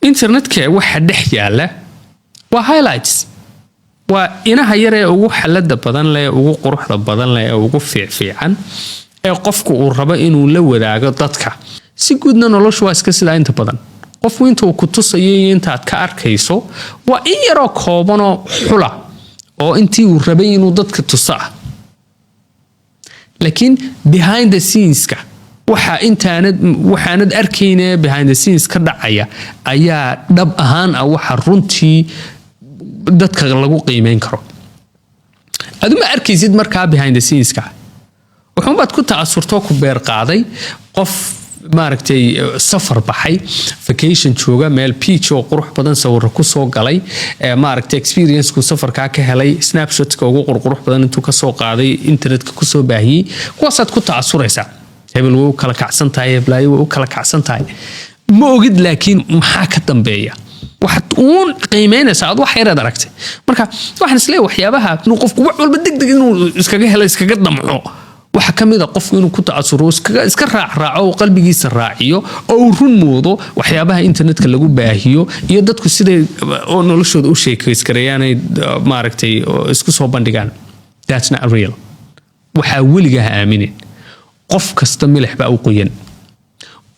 Internetka waxa dhex yaala waa highlights, waa inaha yar ee ugu xalada badan leh, ugu quruxda badan leh, ee ugu fiicfiican ee qofku uu rabo inuu la wadaago dadka. Si guudna noloshu waa iska sidaa. Inta badan qofku inta uu ku tusayo iyo intaad ka arkayso waa in yaroo koobanoo xula oo intii uu rabay inuu dadka tuso ah. Laakiin behind the scenes-ka waxa intaanad waxaanad arkayne behind the scenes ka dhacaya ayaa dhab ahaan ah waxa runtii dadka lagu qiimeyn karo. Adu ma arkaysid markaa behind the scenes-ka. Wuxuunbaad ku ta'asurtoo ku beer qaaday qof, maaragtay, safar baxay, vacation jooga, meel beach oo qurux badan sawiro kusoo galay, maaragtay, experience-ku safarkaa ka helay, snapshotka ugu qurqurux badan intuu kasoo qaaday internetka kusoo baahiyey. Kuwaasaad ku ta'asuraysaa: hebel way u kala kacsan tahay, heblaayo way u kala kacsan tahay. Ma ogid laakiin maxaa ka dambeeya. Waxaad uun qiimeynaysaa aad wax yaraad aragtay. Marka waxaan isleeyahay, waxyaabaha inuu qofku wax walba degdeg inuu iskaga helo, iskaga damco, waxaa ka mid a qofku inuu ku ta'asuro, iska raacraaco oo qalbigiisa raaciyo oo uu run moodo waxyaabaha internetka lagu baahiyo iyo dadku siday oo noloshooda u sheekayskareeyaanay, maaragtay, isku soo bandhigaan. That's not real. Waxaa weligaa ha aaminin. Qof kasta milix baa u qoyan,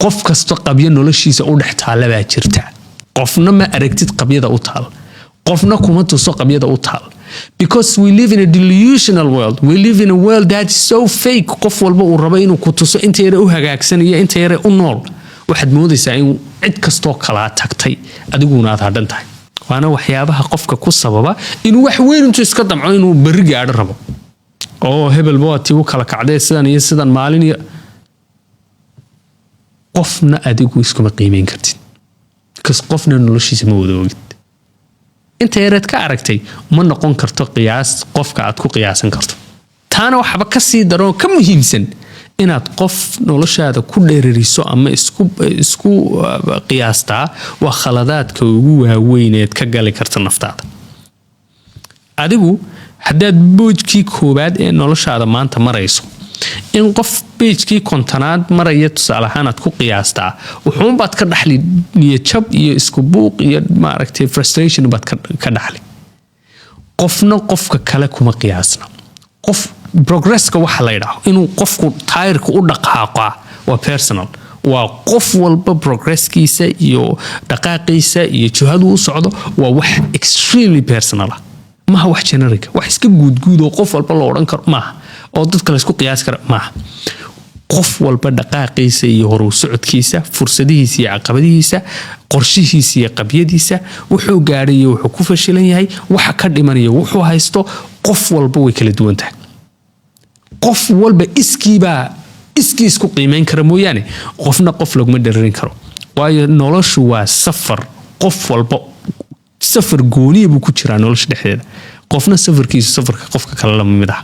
qof kasta qabyo noloshiisa u dhex taalla baa jirta. Qofna ma aragtid qabyada u taal, qofna kuma tuso qabyada u taal, because we live in a delusional world. We live in a world that is so fake. Qof walba uu rabo inuu ku tuso inta yare u hagaagsan iyo inta yare u nool. Waxaad moodaysaa in cid kastoo kalaa tagtay, adiguna aad hadhan tahay. Waana waxyaabaha qofka ku sababa inuu wax weyn intuu iska damco inuu berri gaadho rabo, oo hebelba waa tii u kala kacday sidan iyo sidan maalin iyo. Qofna adigu iskuma qiimeyn kartid, because qofna noloshiisa ma wada ogid. Inta yareed ka aragtay ma noqon karto qiyaas qofka aad ku qiyaasan karto. Taana waxba ka sii daroo ka muhiimsan inaad qof noloshaada ku dheerariso ama isku qiyaastaa waa khaladaadka ugu waaweyneed ka gali karta naftaada. Adigu haddaad page-kii koowaad ee noloshaada maanta marayso, in qof page-kii 50aad maraya tusaale ahaan aad ku qiyaastaa, wuxuunbaad ka dhaxli niyadjab iyo isku buuq iyo, maaragtay, frustration baad ka dhaxli. Qofna qofka kale kuma qiyaasna. Qof progresska waxa la yidhaaho inuu qofku taayirka u dhaqaaqaa waa personal. Waa qof walba progresskiisa iyo dhaqaaqiisa iyo jihadu u socdo waa wax extremely personal ah. Maaha wax generic, wax iska guudguud oo qof walba la odhan karo maaha, oo dadka laysku qiyaasi karo maaha. Qof walba dhaqaaqiisa iyo horu socodkiisa, fursadihiisa iyo caqabadihiisa, qorshihiisa iyo qabyadiisa, wuxuu gaadhay iyo wuxuu ku fashilan yahay, waxa ka dhimanayo, wuxuu haysto, qof walba way kala duwan tahay. Qof walba iskiibaa iskii isku qiimeyn kara mooyaane, qofna qof laguma dherarin karo, waayo noloshu waa safar. Qof walba safar gooniya buu ku jiraa nolosha dhexdeeda. Qofna safarkiisu safarka qofka kale lama mid ah.